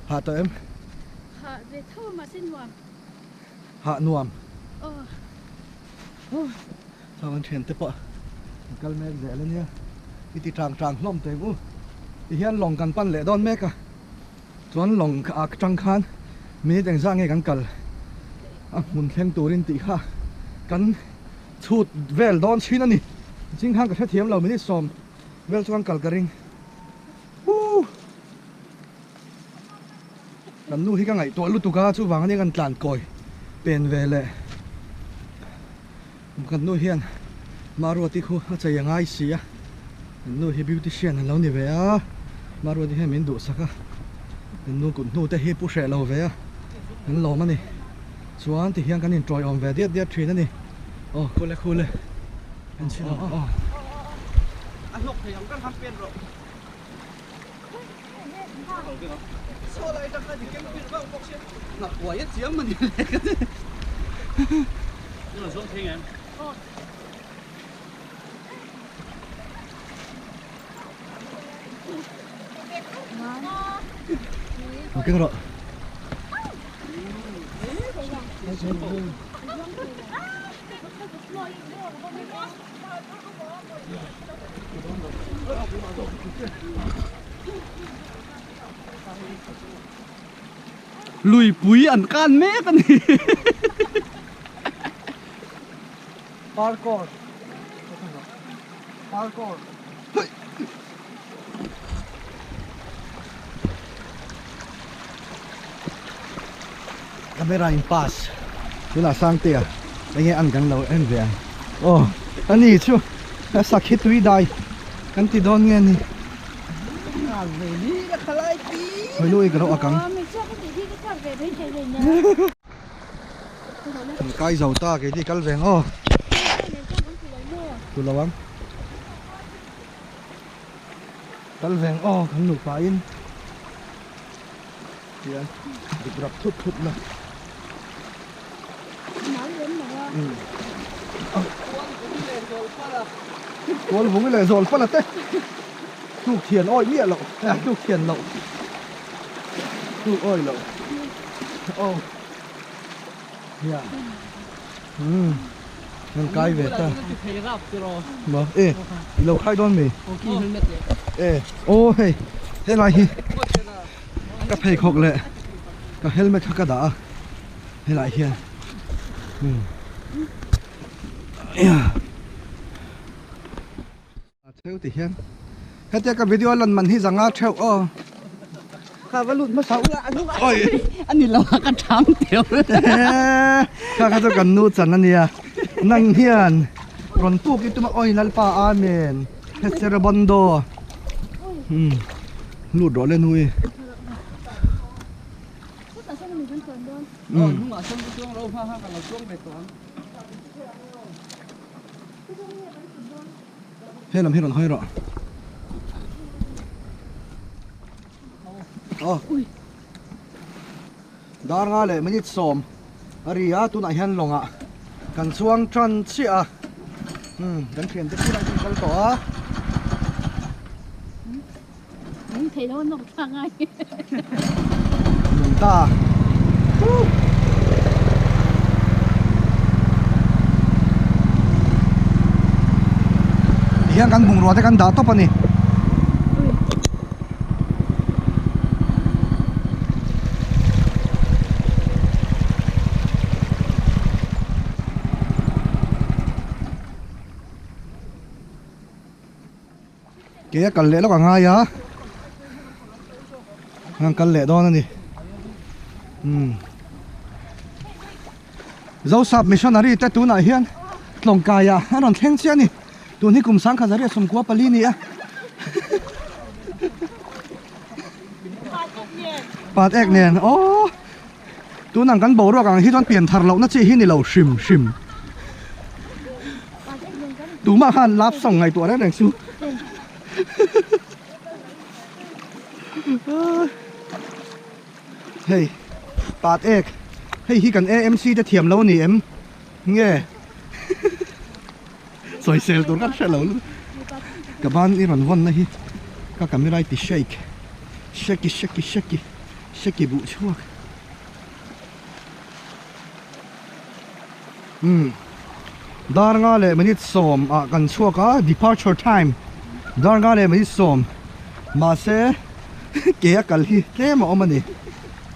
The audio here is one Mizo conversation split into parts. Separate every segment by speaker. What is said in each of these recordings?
Speaker 1: Hah tawh em?
Speaker 2: Hah ve tho a mahse nuam.
Speaker 1: Hah nuam.
Speaker 2: Aw.
Speaker 1: Chuan kan thiante pawh an kal mek zel a nia. I ti tang tang hlawm teh u. Tihian lawng kan pan leh dawn mek a. Chuan lawng ah tang khan minute engzah nge kan kal a hmun thleng turin tih kha kan chhut vel dawn thin a ni. Ching khan ka hrethiam lo minute sawm vel chu kan kal ka ring. Woo! Kan nu hi ka ngaihtuah lutuk a, chuvang ania kan tlan kawi pen ve leh. Kan nu hian Maruati khu a chei a ngai si a, kan nu hi beautician a lo ni ve a, Maruati hian min duhsak a, kan nu kut hnu te hi pu hreh lo ve a, kan lawm a ni. Chuan tihian kan intawiawm ve diat diat thin a ni. Aw khule khule en chhin ang aw.
Speaker 3: A hlawk thei ang kan han pen rawh.
Speaker 1: Keng rawh.
Speaker 3: Luipui an kan mek a ni.
Speaker 1: Parkour. Parkour. Camera in pass tunah Sangtea enge an kan lo en ve ang aw ani chu a sakhi tui dai kan ti dawn nge ni hawi lui ka lo ak ang kan kai zo ta keini kal ve ang aw tu lo ang. Kal veng aw kan nupa in hian dik rap thut thut na. Kual vung leh zawl pala te tuk thian awi miah loh tuk thian loh tuk awi loh aw hian. Umm kan kai ve ta maw e i lo khai dawn mi e aw hei helai hi ka pheikhawk leh ka helmet kha ka dah a helai hian umm A theu ti hian hetia ka video lan man hi zanga theuh aw.
Speaker 3: Kha va lut hmasa ula a hnung ah a ni lo a ka tham teuh.
Speaker 1: Kha kha chu kan nu chan a nia nang hian rawn puk i tum a awi Lalpa Amen Heserabondo umm lut rawh le nui.
Speaker 3: Umm hnungah sawn ka chuang lo hma kha ka lo chuang ve tawh ang.
Speaker 1: He lam hi rawn hawi rawh. Aw. Dar nga leh minute sawm a ri a tunah hian lawngah kan chuang tan chiah a. Hmm kan thiante tunah hian kal tawh a.
Speaker 2: Nung thei lo nawk thla ngai.
Speaker 1: Nung ta. Hian kan bungrua te kan dah tawp a ni. Kei a kal leh lawk a ngai a an kal leh dawn a ni umm Zosap missionary te tunah hian tlawngkai ah an rawn thleng chiah a ni tun hi kum sangkhat zariat sawmkua pali a ni a pat ek nen aww tunang kan boruak ang hi chuan pian thar lohna chi hi ni lo hrim hrim. Tumah khan love song ngaihtuah reng reng chu. Hei pat ek hei hi kan AMC te thiam lo a ni em nge sawisel tur kan hre lo ka ban i rawn vawn na hi ka camera i ti shake. Shaky shaky shaky shaky buh chhuak umm dar nga leh minute sawm ah kan chhuak a departure time dar nga leh minute sawm mahse ke a kal hi tlem a awm a ni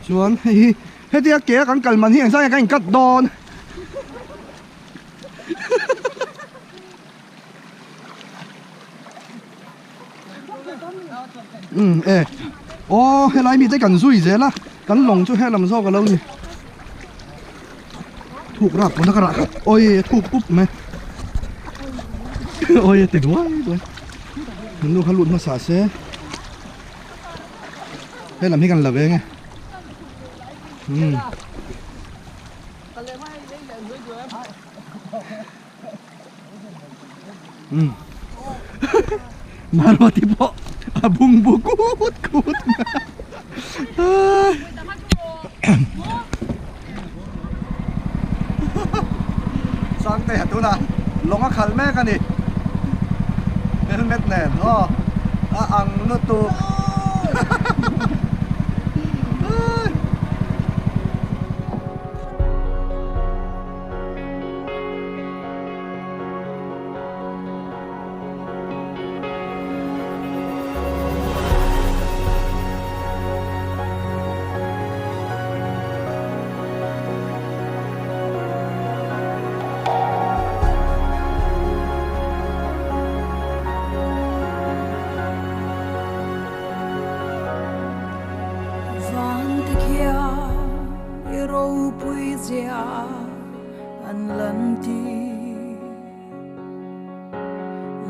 Speaker 1: chuan hei hi hetia ke a kan kal man hi engzah nge kan inkat dawn. Umm e aw helai mite kan zui zel a kan lawng chu helam zawk alo ni thuk rap pawn a ka rah khat awi a thuk pup mai awi a ti duai duai nu kha lut hmasa se helam hi kan la ve nge umm. Maruati pawh a bungbu kut kut Sangte a tunah lawng a khalh mek a ni helmet nen aw a ang lutuk
Speaker 4: I ropui zia an lan ti.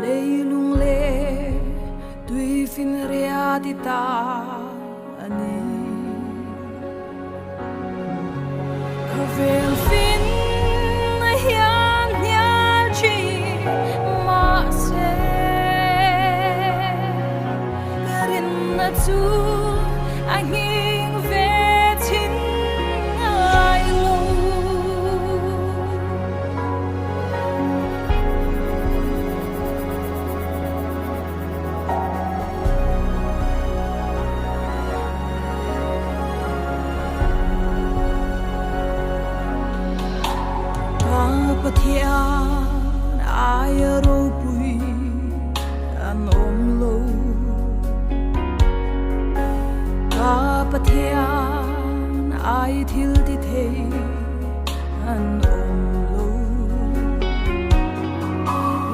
Speaker 4: Leilung leh tui finria ti ta a ni. Khawvel fin a hian hnial thin mahse ka rinna chu a nghing ve thin ngai lo. Ka Pathian aia ropui an awm lo. Ka Pathian ai thil ti thei an awm lo.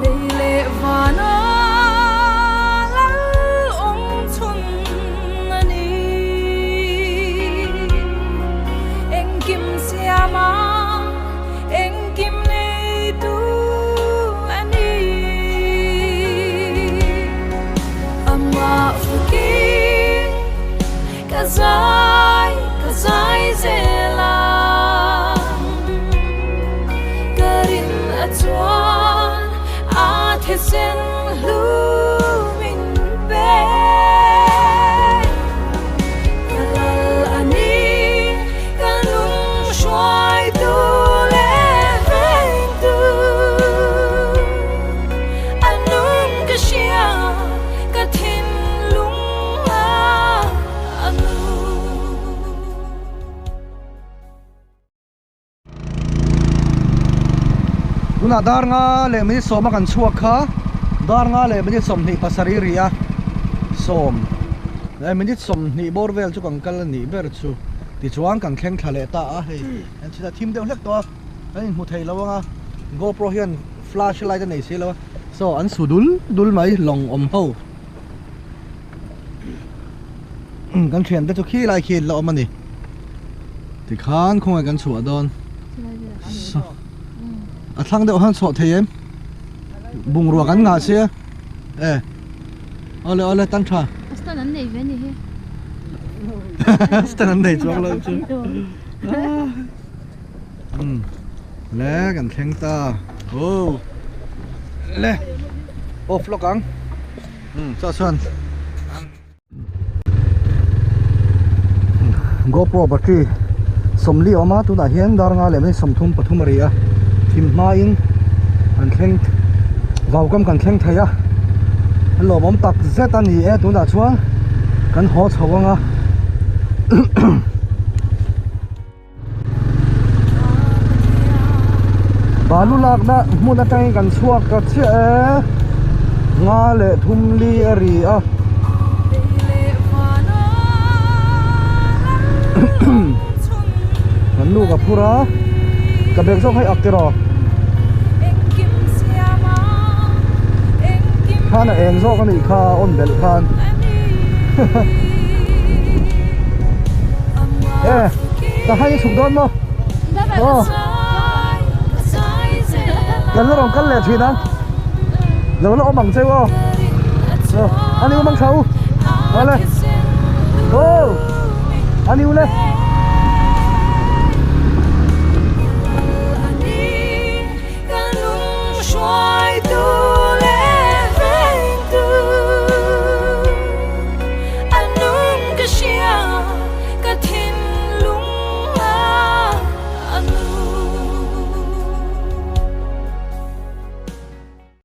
Speaker 4: Lei leh vana lal awm chhun a ni. Engkim siama engkim neitu a ni. Amah fukin ka zai ka zai zel a, ka rin a chuan a thisen hlu min pe. Ka lal a ni, ka lung hruaitu leh vengtu, a nung ka hria, ka thinlung a a nu.
Speaker 1: Tunah dar nga leh minute sawma kan chhuak kha dar nga leh minute 27 ri a sawm leh minute 20 bawr vel chu kan kal a nih ber chu tichuan kan thleng thla leh ta a hei an chhit a thim deuh hlek tawh a kan inhmu thei lo ang a GoPro hian flash light a nei si lo a saw an su dul dul mai lawng awm ho kan thian te chu khi lai khi la awm a ni tikhan khawngaih kan chhuah dawn a thlang deuh han chhuah thei em bungrua kan ngah sia e awle awle tan tha
Speaker 2: stand an nei ve ni hi
Speaker 1: stand an nei chuang lo chu le kan thleng ta oh le off lawk ang Umm chaw chuan GoPro battery sawmli a awm a tunah hian dar nga leh mai 33 a ri a thim hmain kan thleng vau kam kan thleng thei a a lawmawm tak zet a ni e tunah chuan. Kan haw chho ang a. Balu lakna hmun atangin kan chhuak ta chiah e. Nga leh thum li a ri a. Kan nu ka phur a. Ka bag zawk hei ak tiraw. Khan a eng zawk a nih kha a on belh khan. E ka hai chhuk dawn maw? Aw. Kan la rawn kal leh thin ang. Lo la awm ang cheu aw. Aw, ani u mang tha u. Awle. Aw. Ani u le.